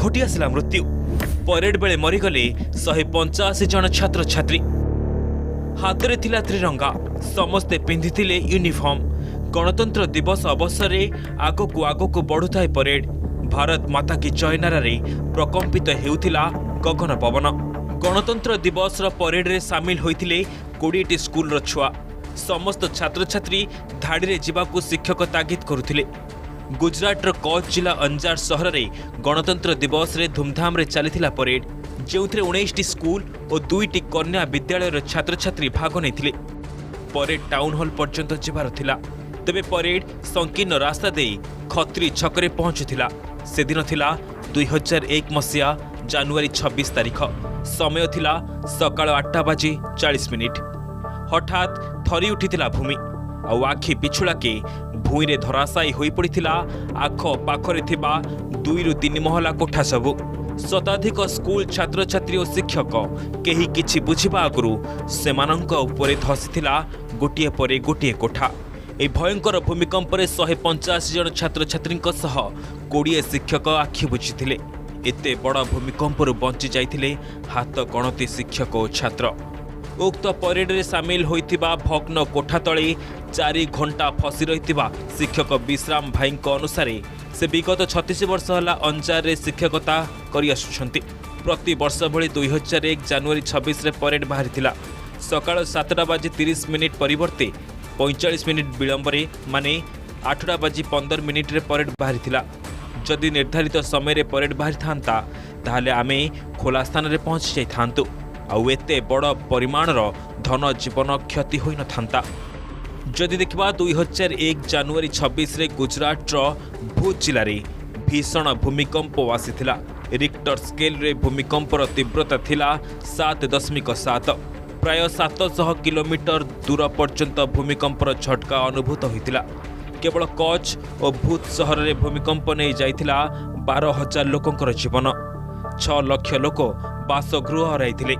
ଘଟି ଆସିଲା ମୃତ୍ୟୁ। ପରେଡ୍ ବେଳେ ମରିଗଲେ 185 ଜଣ ଛାତ୍ରଛାତ୍ରୀ। ହାତରେ ଥିଲା ତ୍ରିରଙ୍ଗା, ସମସ୍ତେ ପିନ୍ଧିଥିଲେ ୟୁନିଫର୍ମ। ଗଣତନ୍ତ୍ର ଦିବସ ଅବସରରେ ଆଗକୁ ଆଗକୁ ବଢ଼ୁଥାଏ ପରେଡ୍। ଭାରତ ମାତା କି ଜୟ ନାରାରେ ପ୍ରକମ୍ପିତ ହେଉଥିଲା ଗଗନ ପବନ। ଗଣତନ୍ତ୍ର ଦିବସର ପରେଡ୍ରେ ସାମିଲ ହୋଇଥିଲେ 20ଟି ସ୍କୁଲର ଛୁଆ। ସମସ୍ତ ଛାତ୍ରଛାତ୍ରୀ ଧାଡ଼ିରେ ଯିବାକୁ ଶିକ୍ଷକ ତାଗିଦ କରୁଥିଲେ। ଗୁଜରାଟର କଚ୍ଛ ଜିଲ୍ଲା ଅଞ୍ଜାର ସହରରେ ଗଣତନ୍ତ୍ର ଦିବସରେ ଧୁମଧାମରେ ଚାଲିଥିଲା ପରେଡ୍, ଯେଉଁଥିରେ 19ଟି ସ୍କୁଲ ଓ ଦୁଇଟି କନ୍ୟା ବିଦ୍ୟାଳୟର ଛାତ୍ରଛାତ୍ରୀ ଭାଗ ନେଇଥିଲେ। ପରେଡ୍ ଟାଉନ୍ ହଲ୍ ପର୍ଯ୍ୟନ୍ତ ଯିବାର ଥିଲା। ତେବେ ପରେଡ୍ ସଂକୀର୍ଣ୍ଣ ରାସ୍ତା ଦେଇ ଖତ୍ରୀ ଛକରେ ପହଞ୍ଚୁଥିଲା। ସେଦିନ ଥିଲା 2001 ମସିହା ଜାନୁଆରୀ 26 ତାରିଖ। ସମୟ ଥିଲା ସକାଳ 8ଟା ବାଜି 40 ମିନିଟ୍। ହଠାତ୍ ଥରି ଉଠିଥିଲା ଭୂମି ଆଉ ଆଖି ପିଛୁଳାକେ ଭୂଇଁରେ ଧରାଶାୟୀ ହୋଇପଡ଼ିଥିଲା ଆଖ ପାଖରେ ଥିବା ଦୁଇରୁ ତିନି ମହଲା କୋଠା ସବୁ। ଶତାଧିକ ସ୍କୁଲ ଛାତ୍ରଛାତ୍ରୀ ଓ ଶିକ୍ଷକ କେହି କିଛି ବୁଝିବା ଆଗରୁ ସେମାନଙ୍କ ଉପରେ ଧସିଥିଲା ଗୋଟିଏ ପରେ ଗୋଟିଏ କୋଠା। ଏହି ଭୟଙ୍କର ଭୂମିକମ୍ପରେ 185 ଜଣ ଛାତ୍ରଛାତ୍ରୀଙ୍କ ସହ 20 ଶିକ୍ଷକ ଆଖି ବୁଜିଥିଲେ। ଏତେ ବଡ଼ ଭୂମିକମ୍ପରୁ ବଞ୍ଚି ଯାଇଥିଲେ ହାତ ଗଣତି ଶିକ୍ଷକ ଓ ଛାତ୍ର। ଉକ୍ତ ପରେଡରେ ସାମିଲ ହୋଇଥିବା ଭଗ୍ନ କୋଠା ତଳେ 4 ଘଣ୍ଟା ଫସି ରହିଥିବା ଶିକ୍ଷକ ବିଶ୍ରାମ ଭାଇଙ୍କ ଅନୁସାରେ, ସେ ବିଗତ 36 ବର୍ଷ ହେଲା ଅଞ୍ଜାରରେ ଶିକ୍ଷକତା କରିଆସୁଛନ୍ତି। ପ୍ରତିବର୍ଷ ଭଳି 2001 ଜାନୁଆରୀ 26ରେ ପରେଡ୍ ବାହାରିଥିଲା। ସକାଳ 7ଟା ବାଜି 30 ମିନିଟ୍ ପରିବର୍ତ୍ତେ 45 ମିନିଟ୍ ବିଳମ୍ବରେ, ମାନେ 8ଟା ବାଜି 15 ମିନିଟ୍ରେ ପରେଡ୍ ବାହାରିଥିଲା। ଯଦି ନିର୍ଦ୍ଧାରିତ ସମୟରେ ପରେଡ୍ ବାହାରିଥାନ୍ତା, ତାହେଲେ ଆମେ ଖୋଲା ସ୍ଥାନରେ ପହଞ୍ଚି ଯାଇଥାନ୍ତୁ ଆଉ ଏତେ ବଡ଼ ପରିମାଣର ଧନ ଜୀବନ କ୍ଷତି ହୋଇନଥାନ୍ତା। ଯଦି ଦେଖିବା, 2001 ଜାନୁଆରୀ 26ରେ ଗୁଜରାଟର ଭୁଜ ଜିଲ୍ଲାରେ ଭୀଷଣ ଭୂମିକମ୍ପ ଆସିଥିଲା। ରିକ୍ଟର ସ୍କେଲରେ ଭୂମିକମ୍ପର ତୀବ୍ରତା ଥିଲା 7.7। ପ୍ରାୟ 700 କିଲୋମିଟର ଦୂର ପର୍ଯ୍ୟନ୍ତ ଭୂମିକମ୍ପର ଝଟକା ଅନୁଭୂତ ହୋଇଥିଲା। କେବଳ କଚ୍ଛ ଓ ଭୁଜ ସହରରେ ଭୂମିକମ୍ପ ନେଇ ଯାଇଥିଲା 12,000 ଲୋକଙ୍କର ଜୀବନ। 6 ଲକ୍ଷ ଲୋକ ବାସଗୃହ ହରାଇଥିଲେ।